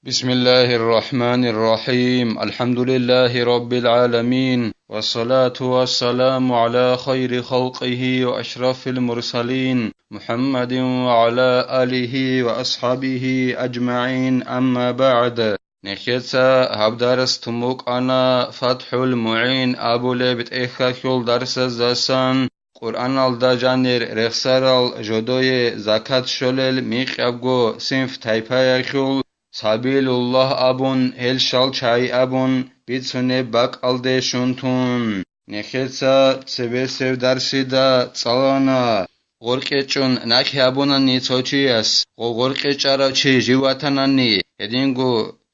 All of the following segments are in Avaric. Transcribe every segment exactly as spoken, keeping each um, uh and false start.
بسم الله الرحمن الرحيم. الحمد لله رب العالمين. والصلاة والسلام على خير خلقه وأشرف المرسلين محمد وعلى آله وأصحابه أجمعين. أما بعد. Нехеца гьаб дарс тун букӀана ФатхӀул МугӀин абулеб тӀехьалъул дарсаздасан. Къуръаналда жанир рехсарал жодое закат щолел микьабго синф-тайпаялъул, сабилуллагь абун, гьел щал чагӀи абун бицунеб бакӀалде щун тун. Нехеца цебесеб дарсида цӀалана гъоркье чӀун нахь абунани цо чияс, гъо-, гъоркье чӀарав чи жив ватанани, гьединго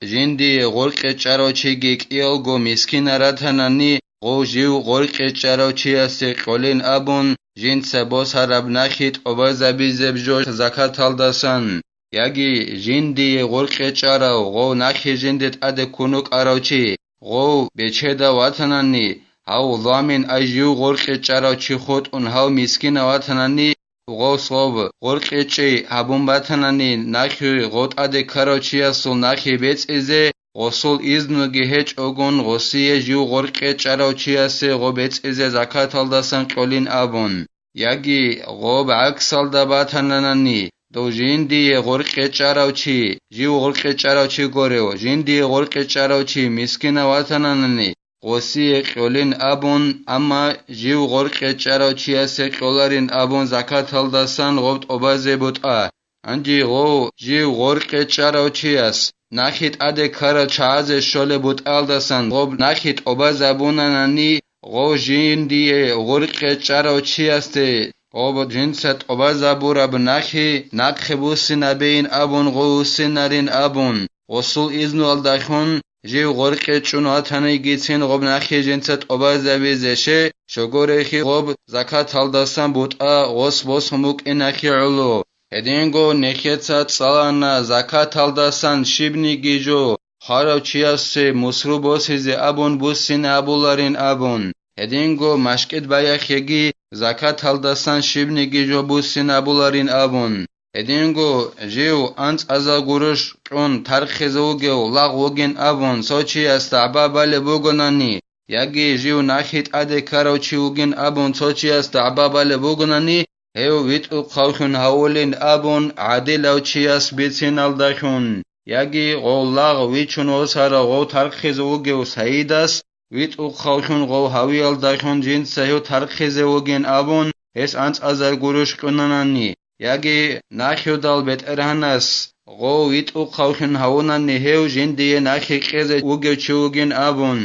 жиндие гъоркье чӀарав чиги кӀиялго мискина ратанани, гъов жив гъоркье чӀарав чиясе кьолин абун, жинца босараб нахьи тӀобазабизеб жо закаталдасан, яги жиндие гъоркье чӀарав, гъов нахьи жинде тӀаде ккун вукӀарав чи, гъов бечеда ватанани, гьав ламин ай жив гъоркье чӀарав чи хутӀун гьав мискина ватанани, гъособ гъоркьечӀей гьабун батанани, нахьи гъотӀаде ккарав чиясул нахьи бецӀизе, гъосул изнуги гьечӀогун, гъосие жив гъоркье чӀарав чиясе гъо бецӀизе закаталдасан кьолин абун. Яги гъоб гӀаксалда батананани, дов жиндие гъоркье чӀарав чи, жив гъоркье чӀарав чи горев, жиндие гъоркье чӀарав чи мискина ватананани, гъосие кьолин абун, амма жив гъоркье чӀарав чиясе кьоларин абун закаталдасан гъоб тӀобазе бутӀа. Гьанже гъов жив гъоркье чӀарав чияс нахьи тӀаде ккарал чагӀазе щолеб бутӀалдасан гъоб нахьи тӀобазабунанани, гъов жиндие гъоркье чӀарав чиясде гъоб жинца тӀобазабураб нахьи нахъе буссинабейин абун гъов вуссинарин абун, гъосул изнуялдалъун, жив гъоркье чӀун ватанигицин гъоб нахьи жинца тӀобазабизе ще, щогорехи гъоб закаталдасан бутӀа гъос босун букӀинахьи гӀоло. Гьединго нехеца цӀалана закаталдасан щибниги жо, хварав чиясе мусру босизе абун буссине абуларин абун, гьединго машкӀид баяхъеги закаталдасан щибниги жо буссине абуларин абун. Гьединго жив анцӀазар гурущ кьун тархъизе вугев лагъ вугин абун цо чияс дагӀба балеб бугонани, яги жив нахьи тӀаде ккарав чи вугин абун цо чияс дагӀба балеб бугонани, гьев витӀухъавлъун гьавулин абун гӀадилав чияс бициналдалъун, яги гъов лагъ вичун восарав гъов тархъизе вугев сайидас витӀухъавлъун гъов гьавиялдалъун жинца гьев тархъизе вугин абун, гьес анцӀазар гурущ кьунанани, яги нахьудал бетӀергьанас гъов витӀухъавлъун гьавунани гьев жиндие нахьи кьезе вугев чи вугин абун,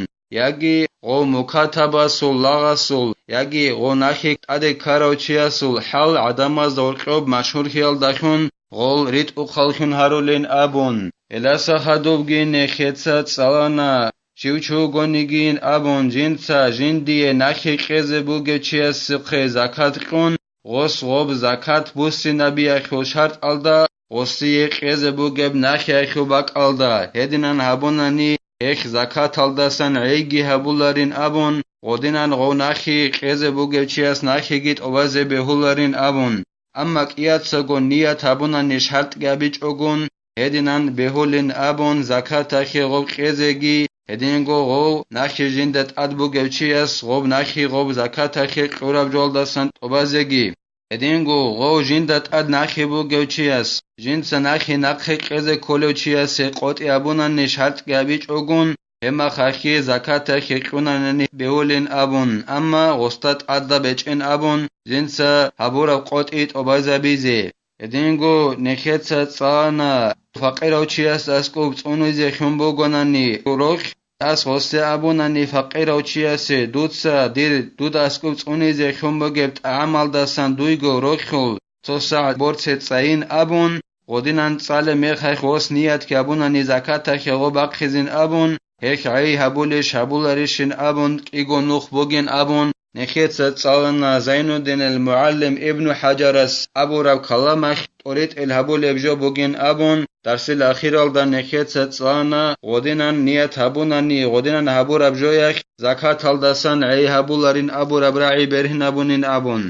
яги гъов мукатабасул лагъасул, яги гъов нахьи тӀаде ккарав чиясул хӀал гӀадамазда гьоркьоб машгьурлъиялдалъун гъол ритӀухъаллъун гьарулин абун, гьеласа хадубги нехеца цӀалана, жив чи вугонигин абун, жинца жиндие нахьи кьезе бугев чиясухъе закат кьун, гъос гъоб закат буссинабиялъул шартӀалда, гъосие кьезе бугеб нахьиялъул бакӀалда, гьединан гьабунани, гьелъ закаталдасан гӀейги гьабуларин абун, гъодинан гъов нахьи кьезе бугев чияс нахьиги тӀобазе бегьуларин абун. Амма кӀияцаго ният гьабунани шартӀги гьабичӀогун, гьединан бегьулин абун, закаталъе гъов кьезеги, гьединго гъов нахьи жинда тӀад бугев чияс гъоб нахьи гъоб закаталъе кьураб жоялдасан тӀобазеги. Гьединго гъов жинда тӀад нахьи бугев чияс, жинца нахьи нахъе кьезе кколев чиясе къотӀи абунани шартӀги гьабичӀогун, гьебмахалъги закаталъе кьунанани бегьулин абун, амма гъосда тӀадаб гьечӀин абун, жинца гьабураб къотӀи тӀобазабизе. Гьединго нехеца цӀана, факъирав чияс аскӀуб цӀунизе хьун бугонани рохь, ас гъосде абунани факъирав чиясе, дуца дир дуда аскӀуб цӀунизе хьун бугеб тӀагӀамалдасан дуйго рохьул цо сагӀат борце цӀайин абун, гъодинан цӀалеб мехалъ гъос ниятги гьабунани закаталъе гъо бахъизин абун, гьелъ гӀей гьабулищ гьабуларищин абун кӀиго нух бугин абун, нехеца цӀалана Зайнуддинил МугӀаллим Ибну ХӀаджарас абураб каламалъ тӀоритӀел гьабулеб жо бугин абун, дарсил ахиралда нехеца цӀалана гъодинан ният гьабунани гъодинан гьабураб жоялъ закаталдасан гӀей гьабуларин абураб рагӀи бергьинабунин абун.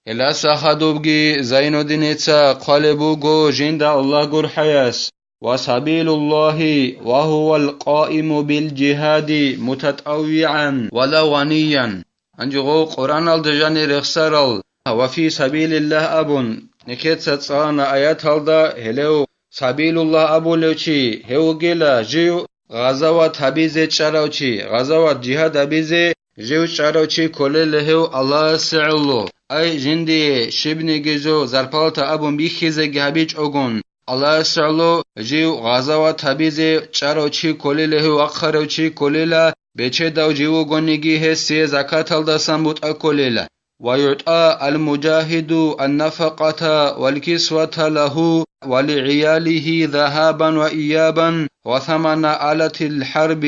Гьеласа хадубги Зайнуддиница хъвалеб буго жинда Аллагь гурхӀаяс, وسبيل الله وهو القائم بالجهاد متطوعا ولو غنيا. Гьанже гъов Къуръаналда жанир рехсарал: «Ва фи сабилиллагь» абун, нехеца цӀалана аяталда, гьелев сабилуллагь абулев чи гьев вугила жив гъазават гьабизе чӀарав чи, гъазават, жигьад гьабизе жив чӀарав чи кколела гьев Аллагьасе гӀоло. Ай, жиндие щибниги жо зарпалата абун бихьизеги гьабичӀогун, Аллагьасе гӀоло жив гъазават гьабизе чӀарав чи кколела, гьев вахъарав чи кколела, бечедав жив вугониги, гьесие закаталдасан бутӀа кколела. ويعطى المجاهد النفقة والكسوة له ولعياله ذهابا وإيابا وثمن آلة الحرب.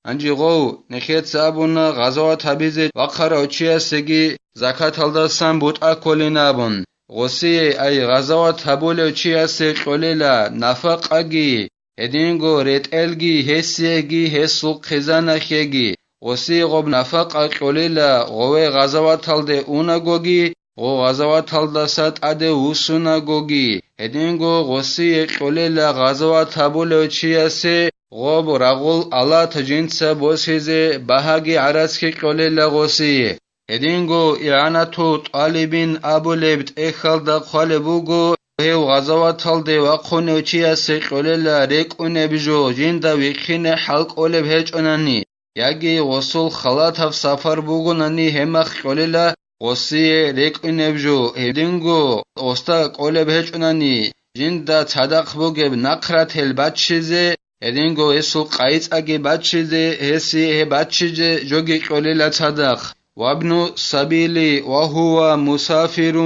Гьанже гъов, нехеца абуна гъазават гьабизе вахъарав чиясеги закаталдасан бутӀа кколин абун, гъосие, ай, гъазават гьабулев чиясе кьолела нафакъаги, гьединго ретӀелги, гьесиеги, гьесул хъизанахъеги. Гъосие гъоб нафакъа кьолела гъове гъазаваталде унагоги, гъо гъазаваталдаса тӀаде вуссунагоги, гьединго гъосие кьолела гъазават гьабулев чиясе гъоб рагъул алат жинца босизе багьаги гӀарацги кьолела гъосие. Гьединго игӀанату тӀалибин абулеб тӀехьалда хъвалеб буго, гьев гъазаваталде вахъунев чиясе кьолела рекӀунеб жо, жинда вихъине хӀал кӀолеб гьечӀонани, яги гъосул халатаб сапар бугонани, гьемахъ кьолела гъосие рекӀунеб жо, гьединго гъосда кӀолеб гьечӀонани, жинда цадахъ бугеб нахърател баччизе, гьединго гьесул къайцӀаги баччизе, гьесие гьеб баччизе жоги кьолела цадахъ. وابن السبيل وهو مسافر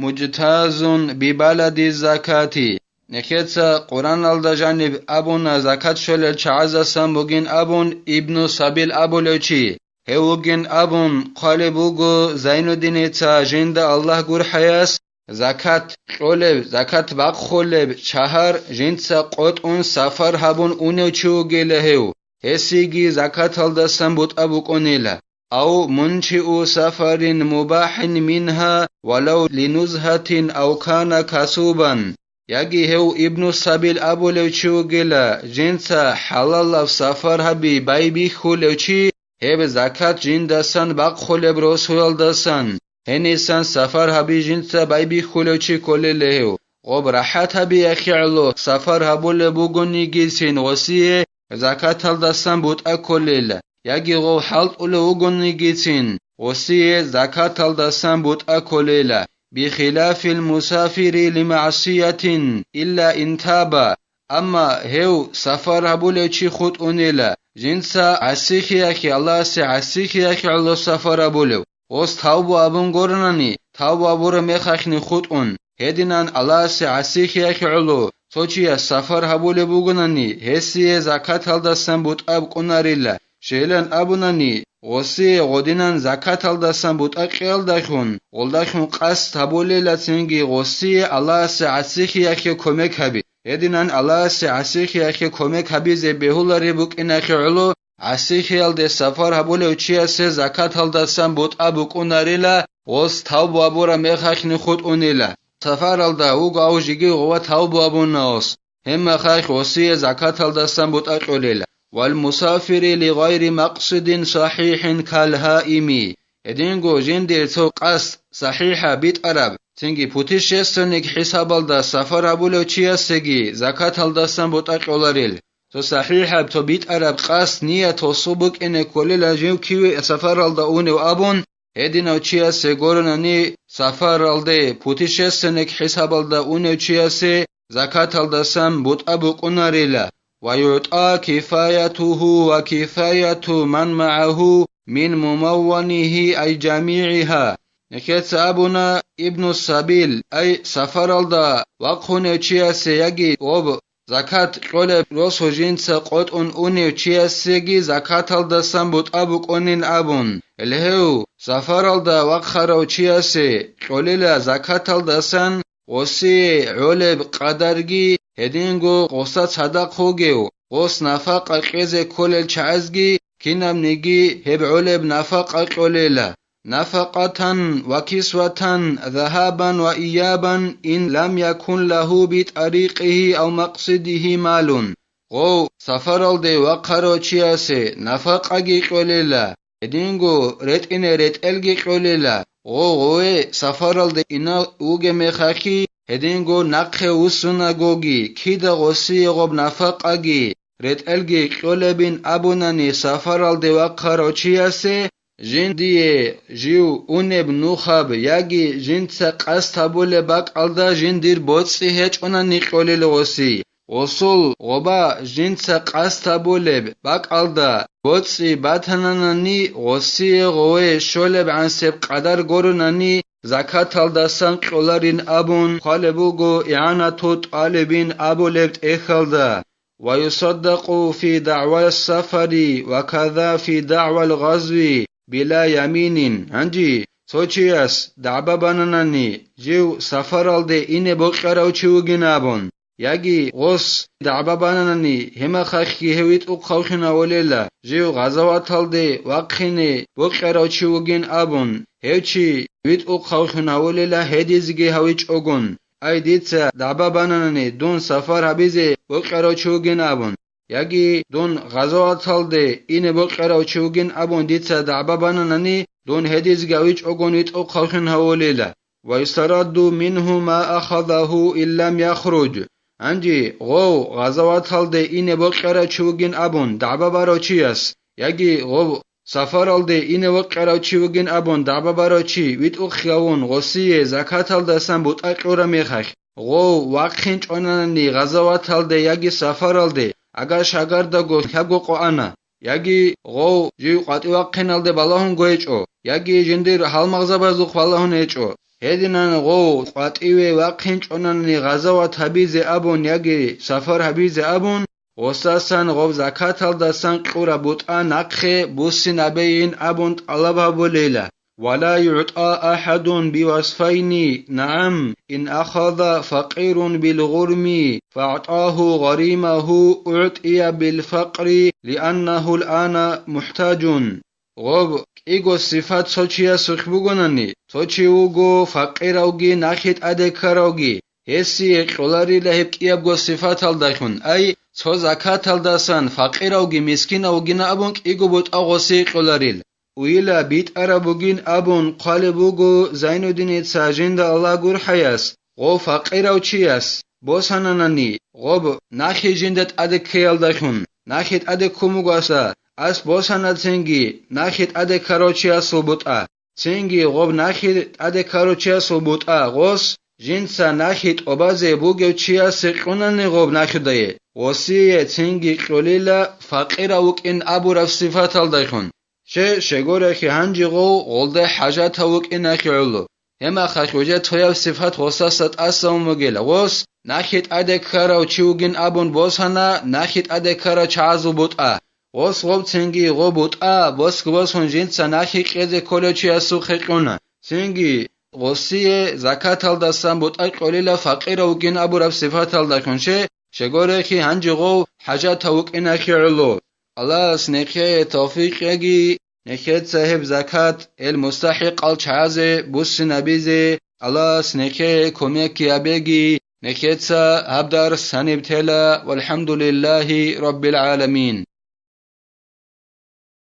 مجتاز ببلد الزكاة. Нехеца Къуръаналда жаниб абуна закат щолел чагӀазасан бугин абун Ибну Сабил абулев чи. Гьев вугин абун хъвалеб буго Зайнуддиница, жинда Аллагь гурхӀаяс, закат кьолеб, закат бахъулеб шагьар жинца къотӀун сафар гьабун унев чи вугила гьев, гьесиеги закаталдасан бутӀа букӀунила. أو منشئ سفر مباح منها ولو لنزهة أو كان كسوبا. Яги гьев Ибну Сабил абулев чи вугила, жинца хӀалалаб сафар гьаби байбихьулев чи, гьеб закат жиндасан бахъулеб росуялдасан, гьенисан сафар гьаби жинца байбихьулев чи кколела гьев. Гъоб рахӀат гьабиялъе гӀоло сафар гьабулеб бугонигицин гъосие закаталдасан бутӀа кколела, яги гъов хӀалтӀулев вугонигицин гъосие закаталдасан бутӀа кколела, بخلاف المسافر لمعصية إلا إن تاب. Амма гьев сафар гьабулев чи хутӀунила, жинца гӀасихъиялъе, Аллагьасе гӀасихъиялъе гӀоло сафар гьабулев. Гъос тавбу абун гуронани, тавбу абураб мехалъни хутӀун, гьединан Аллагьасе гӀасихъиялъе гӀоло цо чияс сафар гьабулеб бугонани, гьесие закаталдасан бутӀа букӀунарила. Щайилан абунани, гъосие гъодинан закаталдасан бутӀа кьеялдалъун, гъолдалъун къасд гьабулелацинги гъосие Аллагьасе гӀасихъиялъе кумек гьаби. Гьединан Аллагьасе гӀасихъиялъе кумек гьабизе бегьулареб букӀиналъе гӀоло, гӀасихъиялде сафар гьабулев чиясе закаталдасан бутӀа букӀунарила, гъос тавбу абураб мехалъни хутӀунила. Сафаралда вуго гьав жеги гъова тавбу абуна гъос, гьеб мехалъ гъосие закаталдасан бутӀа кьолила. والمسافر لغير مقصد صحيح كالهائم. Гьединго жиндир цо къасд сахӀихӀаб битӀараб, цинги путешественник хӀисабалда сафар гьабулев чиясеги закаталдасан бутӀа кьоларил. Цо сахӀихӀаб, цо битӀараб къасд, ният гъосул букӀине кколила жив киве сафаралда унев абун, гьединав чиясе гуронани, сафаралде, путешественник хӀисабалда унев чиясе закаталдасан бутӀа букӀунарила. ويعطى كفايته وكفاية من معه من ممونه أي جميعها. Нехеца абуна Ибну Сабил, ай сафаралда вахъунев чиясе яги гъоб закат кьолеб росу жинца къотӀун унев чиясеги закаталдасан бутӀа букӀунин абун, гьев сафаралда вахъарав чиясе кьолила закаталдасан гъосие гӀолеб къадарги, гьединго гъоса цадахъ вугев, гъос нафакъа кьезе кколел чагӀазги, кинабниги гьеб гӀолеб нафакъа кьолела. нафакъатан ва кисватан, загьабан ва иябан, ин лам якун лагьу битӀарикъигьи ав макъсидигьи малун. Гъов сафаралде вахъарав чиясе нафакъаги кьолела, гьединго ретӀине ретӀелги кьолела, гъов гъове сафаралде ина вугеб мехалъги, гьединго нахъе вуссунагоги, кида гъосие гъоб нафакъаги, ретӀелги кьолебин абунани сафаралде вахъарав чиясе, жиндие жив унеб нухаб яги жинца къасд гьабулеб бакӀалда жиндир боцӀи гьечӀонани кьолел гъоси. Гъосул гъоба жинца къасд гьабулеб бакӀалда боцӀи батананани, гъосие гъове щолеб гӀансеб къадар горунани, закаталдасан кьоларин абун хъвалеб буго игӀанату тӀалибин абулеб тӀехьалда. Ва юсаддакъу фи дагӀвал сафари ва каза фи дагӀвал гъазви била яминин. Гьанже цо чияс дагӀба бананани, жив сафаралде ине бокьарав чи вугин абун, яги гъос дагӀба бананани, гьемахалъги гьев витӀухъавлъун гьавулела, жив гъазаваталде вахъине бокьарав чи вугин абун, гьев чи витӀухъавлъун гьавулела гьедизеги гьавичӀогун. Ай, дица дагӀба бананани, дун сафар гьабизе бокьарав чи вугин абун, яги дун гъазаваталде ине бокьарав чи вугин абун дица дагӀба бананани, дун гьедизеги гьавичӀогун витӀухъавлъун гьавулела. Ва юстарадду мингьу ма ахазагьу ин лам яхруж. Гьанже гъов гъазаваталде ине бокьарав чи вугин абун дагӀба барав чияс, яги гъов сафаралде ине вокьарав чи вугин абун дагӀба барав чи витӀухъ гьавун гъосие закаталдасан бутӀа кьураб мехалъ, гъов вахъинчӀонани гъазаваталде яги сафаралде, агар шагардаго лъабго къо ана, яги гъов жив къватӀив вахъиналде балагьун гьечӀо, яги жиндир гьалмагъзабазухъ балагьун гьечӀо, гьединан гъов къватӀиве вахъинчӀонани гъазават гьабизе абун яги сафар гьабизе абун, гъосасан гъоб закаталдасан кьураб бутӀа нахъе буссинабейин абун тӀалаб гьабулейла. Ва ла югӀтӀа ахӀадун бивасфайни, нагӀам, ин ахаза факъирун билгъурми, фагӀтӀагьу гъаримагьу, угӀтӀия билфакъри, лианнагьу лана мухӀтажун. Гъоб кӀиго сифат цо чиясухъ бугонани, цо чи вуго факъиравги нахъе тӀаде ккаравги, гьесие кьоларила гьеб кӀиябго сифаталдалъун, ай, цо закаталдасан факъиравги мискинавгина абун кӀиго бутӀа гъосие кьоларил. Уйила битӀараб бугин абун хъвалеб буго Зайнуддиница жинда Аллагь гурхӀаяс, гъов факъирав чияс босананани, гъоб нахъе жинда тӀаде ккеялдалъун, нахъе тӀаде ккун бугоса, ас босана цинги нахъе тӀаде ккарав чиясул бутӀа. Цинги гъоб нахъе тӀаде ккарав чиясул бутӀа гъос, жинца нахъе тӀобазе бугев чиясе кьунани гъоб нахъе дае, гъосие цинги кьолила факъирав вукӀин абураб сифаталдайхун. Ще, щегорехи гьанжи гъов гъолда хӀажатав вукӀин нахъе гӀоло. Гьемахалъ уже цояб сифат гъосаса тӀаса ун бугела. Гъос, нахъе тӀаде ккарав чи вугин абун босана, нахъе тӀаде ккарав чагӀазул бутӀа. Гъос гъоб цинги гъоб бутӀа боск-босун жинца нахъе кьезе кколев чиясухъе кьуна. Цинги гъосие закаталдасан бутӀа кьолила факъирав вукӀин абураб сифаталдахъун, ще, щегорехи гьанжи гъов хӀажатав вукӀин нахъе гӀоло. Аллагьас нехее тавфикъ яги, нехеца гьеб закат гьел мустахӀикъал чагӀазе буссинабизе, Аллагьас нехее кумекги гьабеги, нехеца гьаб дарс гьаниб тела, валхӀамдулиллагьи раббил гӀаламин.